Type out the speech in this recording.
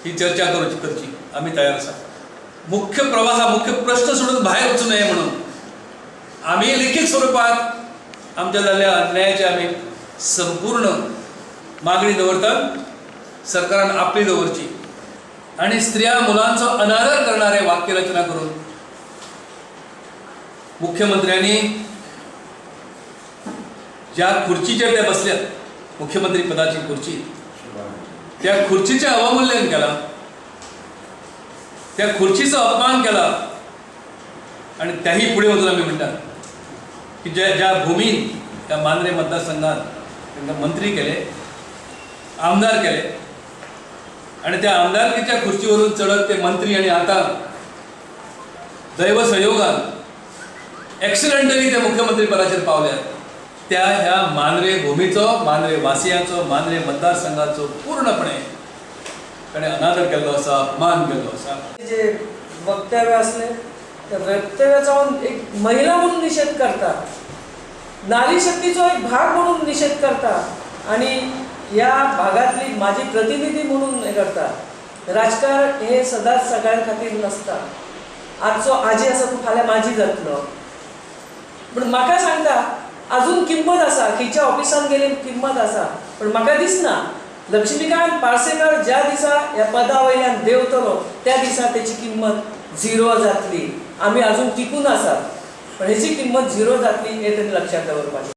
ही चर्चा करूची करची आमी तयार आसा. मुख्य प्रवाह, मुख्य प्रश्न सोडून भायर वचूं नये म्हणून आमी लिखीत स्वरूपात आमच्या जाल्ल्या अन्यायाची आमी संपूर्ण मागणी दवरतात. सरकारान आपली दवरची आणि स्त्रिया मुलांचो अनादर करणारे वाक्यरचना करून मुख्यमंत्र्यांनी ज्या खुर्चीचेर ते बसल्यात, मुख्यमंत्री पदाची खुर्ची, त्या खुर्चीचें अवमूल्यन केलां, त्या खुर्चीचो अपमान केला. आणि त्याही पुढे वचून आमी म्हणटात की ज्या ज्या भूमीन त्या मांद्रे मतदारसंघात तांकां मंत्री केले, आमदार केले आणि त्या आमदारकीच्या खुर्चीवरून चढत ते मंत्री आणि आता दैव संयोगान एक्सिडेंटली ते मुख्यमंत्री पदाचेर पावल्यात. त्या ह्या मांद्रे भूमीचो, मांद्रे वासियांचो, मांद्रे मतदारसंघाचो पूर्णपणे ताणें अनादर केल्लो आसा, अपमान केल्लो आसा. जे वक्तव्य असले त्या वक्तव्याचो हांव एक महिला म्हणून निषेध करता, नारी शक्तीचो एक भाग म्हणून निषेध करता आणि ह्या भागातली माझी प्रतिनिधी म्हणून हे करता. राजकारण हे सदांच सगळ्यां खातीर नासता. आजचो आजी आसा तो फाल्यां माजी जातलो, पूण म्हाका सांगता अजून किंमत आसा, खंयच्या ऑफिसान गेली किंमत आसा, पण म्हाका दिसना लक्ष्मीकांत पार्सेकर ज्या दिसा ह्या पदा वयल्यान देंवतलो त्या दिसा तेची किंमत झिरो जातली. आमी अजून टिकून आसात, पण हेची किंमत झिरो जातली हे तेणी लक्षात दवरपाचें.